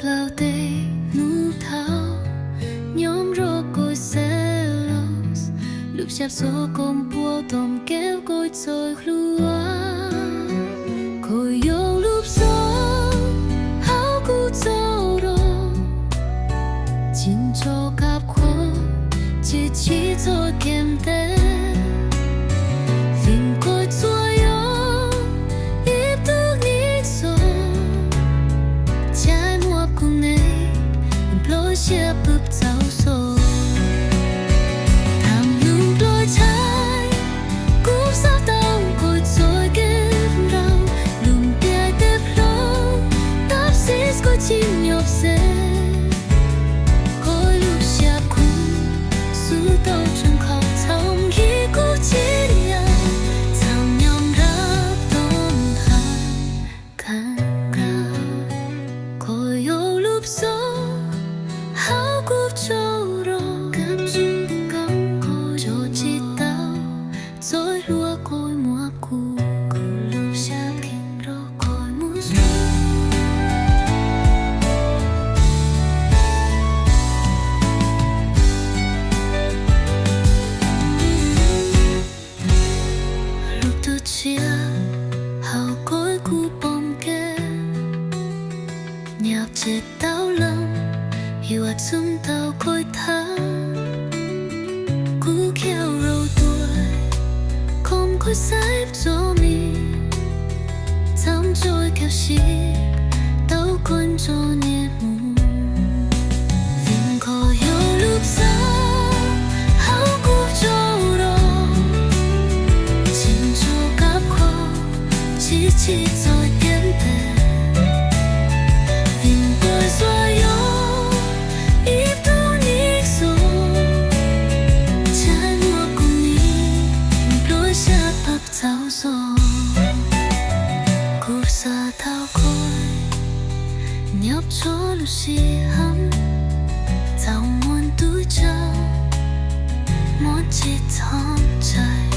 Plaub teg hnub thaud nyob nrog kuv celos, lub siab xav kom puas tom kev kuv txoj hlua. Koj yog lub xov hauv kuv txoj rog, tsis tso kab khuab, tsis txhij txoj kev ntev. Vim koj tsuas yog ib tug nig xom, tsis muaj kuv ne, nplua siab pw txaus zog. Tham lus nplua chaw, kuv xav tau koj txoj kev nrau, lub ntiaj teb hlob, tab sis koj tsis nyob ze. Koj lub siab kub, xub tau tseem khaum txhaum khi kuv tsis liam, txhaum nyob nrab toj nthab kab nqa. Koj yog lub xov hauv kuv txoj rog, kab tsis nkaum koj tso tsis tau txoj hlua koj muab kuv, kuv lub siab kheev rau koj mus xwb. Lub tuj tshiab hauv koj kuv pom kev, nyiam tsis tau lees, yuav txhob tau koj tham. Kuv khiav rau tuaj, khom koj saib txom nyem, txaus ntshai kawg siab tau koj nrog niaj hnub. Vim koj yog lub xov hauv kuv txoj rog, tsis tso kab khuab, tsis txhij txoj kev ntev. Vim koj tsuas yog ib tug nig xom, tsis muaj kuv ne, nplua siab pw txaus zog. Kuv xav tau koj nyob txhua lub sij hawm, txaus muaj ntu tsaug, muaj tsis txhob ntshai.